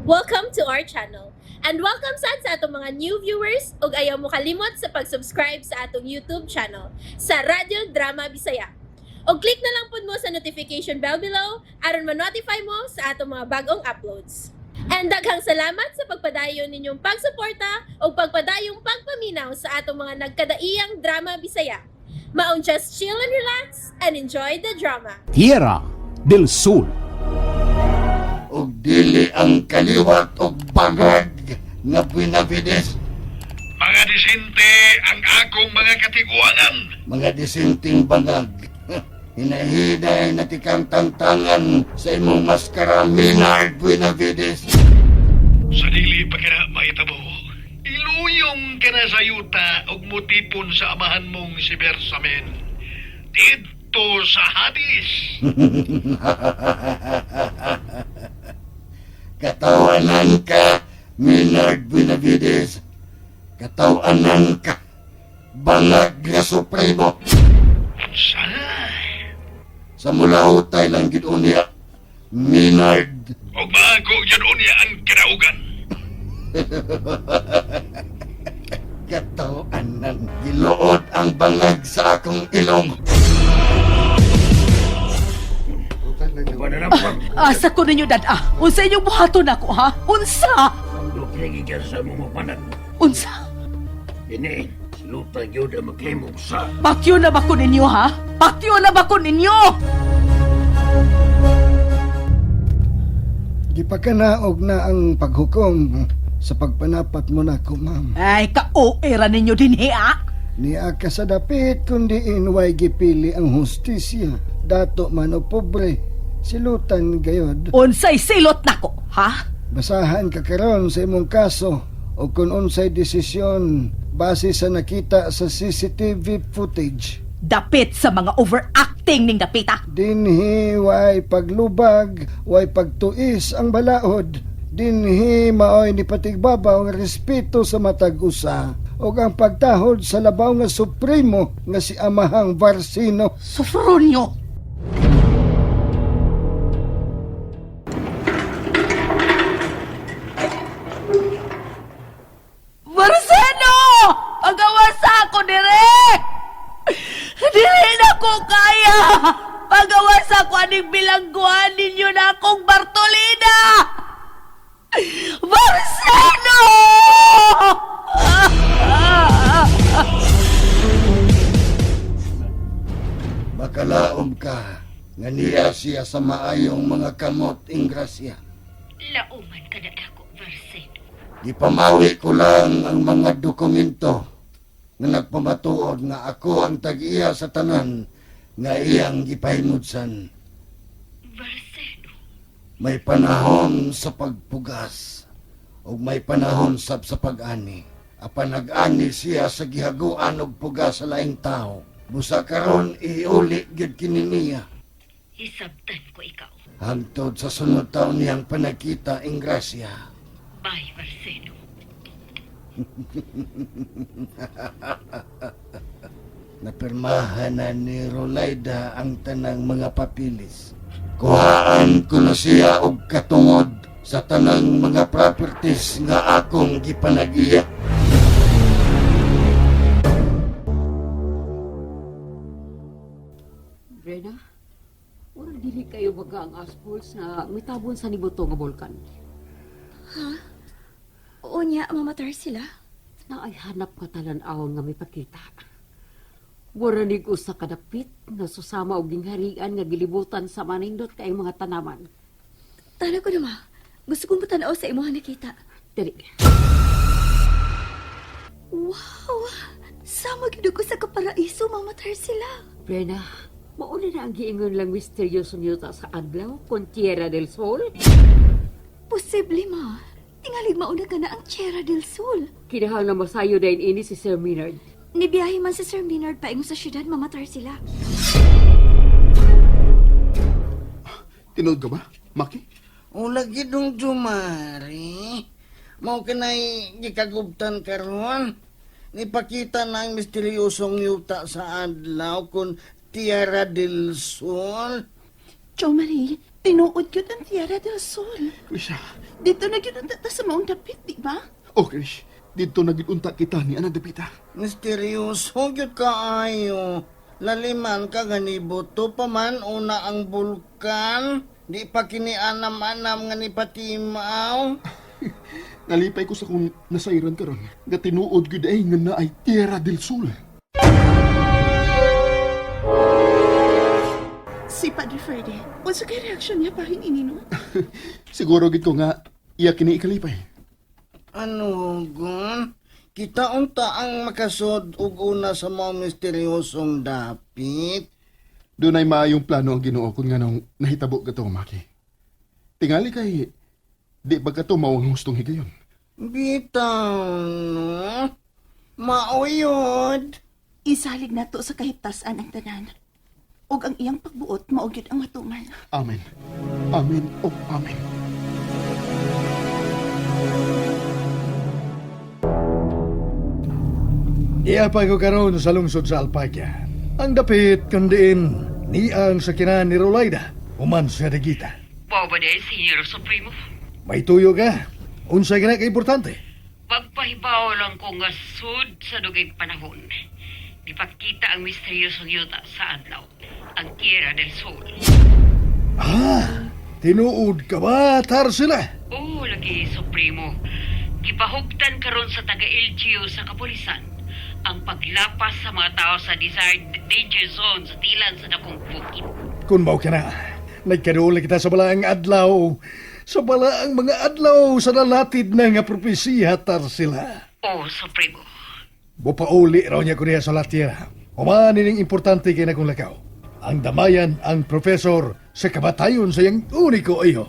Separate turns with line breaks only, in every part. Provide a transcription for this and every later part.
Welcome to our channel. And welcome sad sa atong mga new viewers ug ayaw mo kalimot sa pag-subscribe sa atong YouTube channel sa Radyo Drama Bisaya. Og click na lang pud mo sa notification bell below aron ma-notify mo sa atong mga bagong uploads. And daghang salamat sa pagpadayon ninyong pagsuporta ug pagpadayong pagpaminaw sa atong mga nagkadaiyang drama Bisaya. Maong just chill and relax and enjoy the drama.
Tierra del Sol.
Og dili ang kaliwat og bangag nga Buenavides.
Mga disente ang akong mga katiguangan.
Mga disinting bangag. Hinahinay na tikang tantangan sa imong maskara, Minard Buenavides.
Sa dili pa kana mahitabo, iluyong ka na sa yuta ug mutipon sa amahan mong si Bersamin. Didto sa Hadis.
Katawanan ka, Minard Buenavides. Katawanan ka, bangag nga supremo.
Unsa?
Sa mulahutay lang gid unya, Minard.
Ug maako gyud unya ang kinaugan.
Katawanan, giluod ang bangag sa akong ilong.
Asa ko ninyo dad-a? Unsa inyong buhaton ako ha? Unsa?
Lupingi ka sa mga panat.
Unsa?
Ini, siluta yun ang maghimog sa.
Pakyo na ba ko ninyo ha? Pakyo na ba ko ninyo?
Gipakanaog na ang paghukom sa pagpanapat mo na ko, ma'am.
Ay, ka-oera ninyo din ha?
Niya ka sa dapit kundi inway gipili ang hustisya. Dato man o pobre, silutan gayod.
Unsay silot nako, ha?
Basahan ka karon sa imong kaso o kung unsay desisyon base sa nakita sa CCTV footage.
Dapit sa mga overacting ning dapita.
Dinhi way paglubag, way pagtuis ang balaod. Dinhi maoy ni patigbabaw ang respeto sa matag usa ug ang pagtahod sa labaw nga supremo nga si Amahang Varsino.
Sofronio! Marcelo! Pagawa sa ako dire! Dili na ko kaya! Pagawa sa ako aning bilangguan ninyo na akong Bartolina! Marcelo!
Makalaom ka nga niya siya sa maayong mga kamot, Ingrasya.
Lauman ka na dako, Varseno.
Gipamawi ko lang ang mga dokumento nga nagpamatuod nga ako ang tag-iya sa tanan nga iyang gipahimudsan.
Varseno,
May panahon sa pagpugas ug may panahon sab sa pag-ani. Apan nag-ani siya sa gihaguan og pugas sa laing tao. Busa karon iuli gyud kini niya.
Hisabtan ko ikaw.
Hangtod sa sunod taon niyang panagkita, Ingrasya.
Bye, Varseno.
Napirmahan na ni Rolaida ang tanang mga papilis. Kuhaan ko na siya og katungod sa tanang mga properties nga akong gipanag-iya.
Brena, murag dili kayo baga ang assholes na mitabon sa nibuto nga bulkan.
Unya, mamatar sila.
Na ay hanap ka talan-awon nga mipakita. Mura nig usa ka dapit nga susama og gingharian nga gilibutan sa manindot kay mga tanaman.
Tala ko na, ma. Gusto kong patanaw sa imuha nakita.
Dili.
Wow! Sama gid ko sa kaparaiso, mamatar sila.
Brena, mauna na ang giingon lang misteryoso yuta sa adlaw kon Tierra del Sol.
Posible, ma. Tingalig mauna ka na ang Tierra del Sol.
Kinahanglan masayo dayon ini si Sir Maynard.
Nibiyahe man si Sir Maynard paingon sa syudad, mamatar sila.
Tinuod ka ba, Maki?
O lagi dong jumari. Mao kinay gikagubtan karon. Nipakita na ang misteryosong yuta sa adlaw kun Tierra del Sol.
Jo Marie,
Tinuod gyud ang Tierra del Sol.
Krisha.
Dito na gyud unta ta sa maong dapit, di ba?
Oh, Krish. Dito na gyud unta kita ni Anang Dapita.
Misteryoso gyud kaayo. Laliman ka ganibuto pa man una ang bulkan. Di pa kini anam-anam nga ni patimaw.
Nalipay ko sa kung nasayran karon. Nga tinuod gyud ay nga naay Tierra del Sol.
Si Padre Ferde, unsa kay reaksyon niya pahin ini no?
Siguro gid ko nga iya kini ikalipay.
Ano gon? Kita unta ang makasod og una sa mga misteryosong dapit.
Dunay maayong plano ang Ginoo kung nganong nahitabo kato, Maki. Tingali kay di ba kato mao ang hustong higayon.
Bitaw no? Mauyod.
Isalig nato sa kahiptasan ang tanan. Ug ang iyang pagbuot mao gyud ang matuman.
Amen. Amen o amen.
Iya pa ko karon sa lungsod sa Alpaca. Ang dapit kundiin ni ang sakinan ni Rolaida human sa dagita.
Mao ba dahil, Senyor Supremo?
May tuyo ka. Unsay ka na ka-importante.
Pagpahibaw lang ko nga sud sa dugay panahon. Gipakita ang misteryosong yuta sa adlaw, ang Tierra del Sol.
Ah, tinuod ka ba, Tarsila?
Oo, lagi, Supremo. Gipahugtan karon sa taga LGU sa kapulisan ang paglapas sa mga tao sa desired danger zone sa tilan sa dakong bukid.
Kung mao ka na, nagkaroon kita sa balaang adlaw. Sa balaang mga adlaw sa nalatid na nga propesiya, Tarsila.
Oo, Supremo.
Bupauli raw niya kuriya sa latira. Humanin ang importante kay na kong lakaw. Ang damayan ang profesor sa kabatayon sa iyang uniko iho.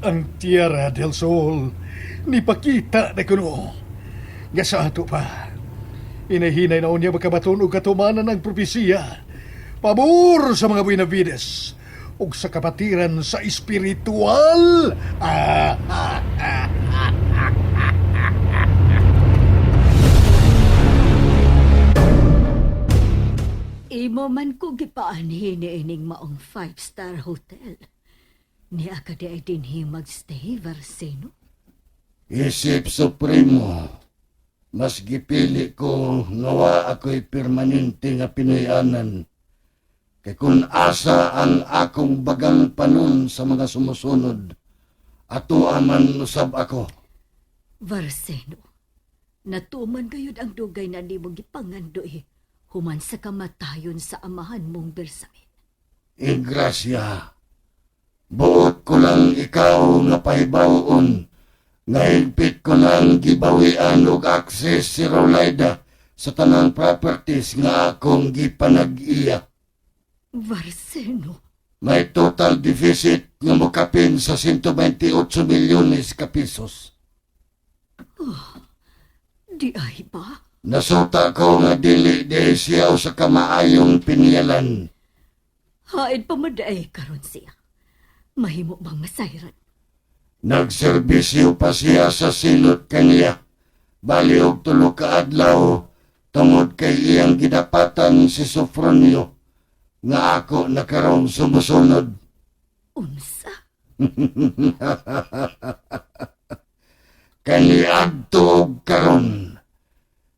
Ang Tierra del Sol ni pakita na kuno. Nga sa ato pa. Inahinay na unya makabaton og katumanan ang propesiya. Pabor sa mga Buenavides ug sa kapatiran sa espiritual. Ah, ah, ah, ah, ah, ah, ah.
Imo man ko gipaanhin ni ining maong five-star hotel. Niya ka di ay dinhi magstay, Varseno.
Isip Supremo, mas gipili ko nga wa ako'y permanente nga Pinoyanan. Kay kung asa ang akong bagang panon sa mga sumusunod, ato aman usab ako.
Varseno, natuman gayud ang dugay na nimo gipangandoy human sa kamatayon sa amahan mong Bersamin.
Igrasya, buot ko lang ikaw nga pahibawon, nga higpit ko lang gibawian og access si Rolaida sa tanang properties nga akong gipanag-iya.
Varseno,
May total deficit nga mokapin sa 128 milyones ka pesos.
Oh, di ay ba?
Nasuta ko nga dili di siya sa kamaayong piniyalan.
Hain pa maday karon siya. Mahimo bang masayran?
Nagserbisyo pa siya sa silot kaniya. Bali og tulo ka adlaw tungod kay iyang gidapatan si Sofronio nga ako na karong sumusunod.
Unsa?
Kaniadto og karon.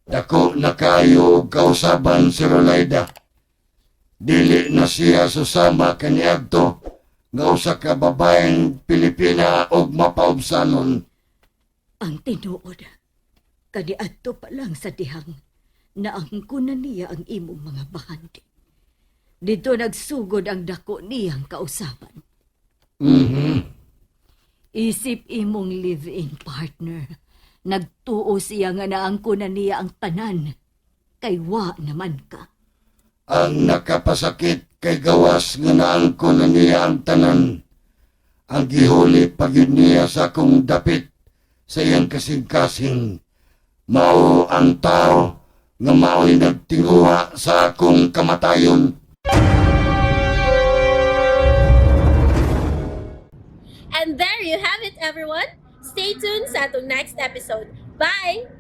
Dako na kayo og kausaban si Rolaida. Dili na siya susama kaniadto nga usa ka babaeng Pilipina og mapaubsanon.
Ang tinuod, kaniadto pa lang sa dihang naangko na niya ang imong mga bahandi. Dito nagsugod ang dako niyang kausaban. Isip imong live-in partner. Nagtuo siya nga naangko na niya ang tanan. Kay wa naman ka.
Ang nakapasakit kay gawas nga naangko na niya ang tanan. Ang gihuli pa gyud niya sa akong dapit sa iyang kasing-kasing. Mao ang tao nga mao'y nagtinguha sa akong kamatayon.
And there you have it, everyone. Stay tuned sa atong next episode. Bye!